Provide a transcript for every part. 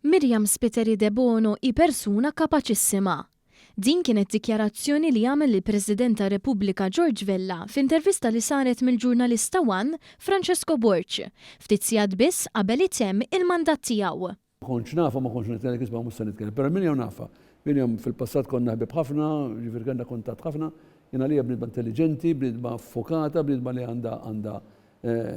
Myriam Spiteri Debono hi persuna kapaċissima. Din kienet dikjarazzjoni li għamel il-President tar-Repubblika George Vella f'intervista li saret mill-ġurnalist ta' one Francesco Borg, ftit sigħat biss qabel itemm il-mandat tiegħu. Ma kontx nafha, ma kontx nitkellem, isma' mhux se nitkellem, però Miriam nafha. Miriam fil-passat konna ħbieb ħafna, jiġifieri kellna kuntatt ħafna. Jien għalija bniedma intelliġenti, bniedma ffukata, bniedma li għandha għandha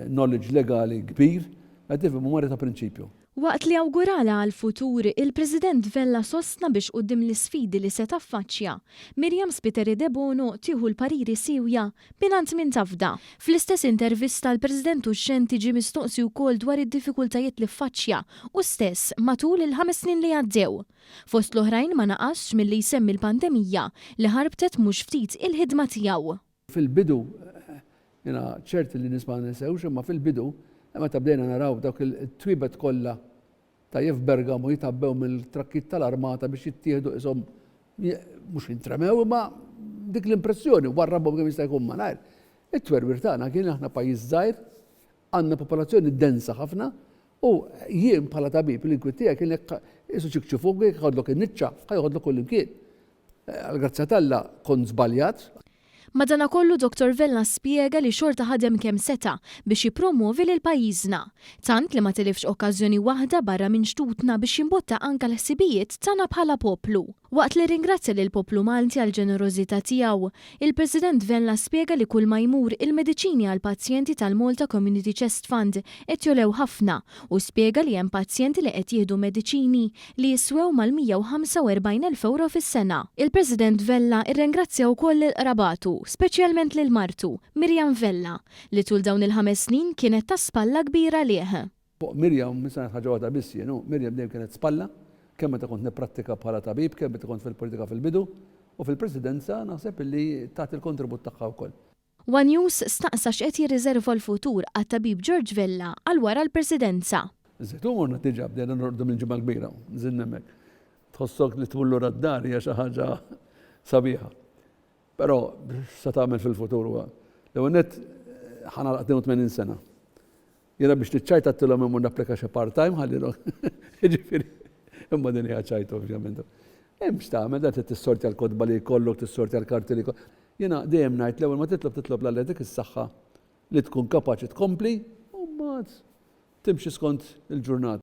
knowledge legali kbir, qed tifhem, u mara ta' prinċipju. Waqt li awguralha għall-futur, il-President Vella sostna biex quddiem l-isfidi li se taffaċċja, Myriam Spiteri Debono tieħu l-pariri siewja mingħand min tafda. Fl-istess intervista l-President uxxenti ġie mistoqsi wkoll dwar id-diffikultajiet li ffaċċja hu stess matul il-ħames snin li għaddew. Fost l-oħrajn ma naqasx milli jsemmi l-pandemija li ħarbtet mhux ftit il-ħidma tiegħu. Fil-bidu, jiena ċert li n-nies ma nesewx, imma fil-bidu, meta bdejna naraw dawk it-twiebet kollha tajjeb f'Bergamo jitgħabbew mill-trakkijiet tal-armata biex jittieħdu qishom mhux jintremew imma dik l-impressjoni warrabhom kemm jista' jkun malajr. It-twerwir tagħna kien aħna pajjiż żgħir, għandna popolazzjoni densa ħafna u jien bħala tabib l-inkwiet tiegħi kien jekk qisu ċikċifuk jekk jħodlok in-niċċa ħa joħodlok kullimkien. Għall-grazzja t'Alla kont żbaljat. Madanakollu Dottor Vella spjega li xorta ħadem kemm seta' biex jippromwovi lil pajjiżna. Tant li ma tilifx okkażjoni waħda barra minn xtutna biex jimbotta anke l-ħsibijiet tagħna bħala poplu. Waqt li rringrazzja lill-poplu Malti għall-ġenerożità tiegħu, il-President Vella spjega li kulma jmur il-mediċini għall-pazjenti tal-Malta Community Chest Fund qed jogħlew ħafna u spjega li hemm pazjenti li qed jieħdu mediċini li jiswew mal-145 elf ewro fis-sena. Il-President Vella rrengrazzja wkoll lil qrabatu, speċjalment lil martu, Miriam Vella, li tul dawn il-ħames snin kienet ta' spalla kbira għalih. Fuq Miriam nista' ngħid ħaġa waħda biss jien, hu Miriam dejjem kienet spalla, kemm meta kont nipprattika bħala tabib, kemm meta kont fil-politika fil-bidu, u fil-Presidenza naħseb illi tat il-kontribut tagħha wkoll. One News staqsa x'qed jirriżerva l-futur għat-tabib George Vella għal wara l-Presidenza. Iż-Żejtun morna diġà bdejna norqdu mill-Ġimgħa l-Kbira, nżilna hemmhekk. Tħossok li tmur lura d-dar hija xi ħaġa sabiħa. Però x'se tagħmel fil-futur huwa l-ewwel nett ħa nagħlaq 82 sena. Jiena biex niċċajta għedtilhom immur napplika xi part-time ħalli jiġifieri imma din hija ċajta ovvjament. Hemm x'tagħmel, dan trid tissortja l-kotba li jkollok, tissortja l-karti li jkollok. Jiena dejjem ngħid l-ewwel ma titlob titlob 'l Alla jagħtik is-saħħa li tkun kapaċi tkompli u mbagħad timxi skont il-ġurnata.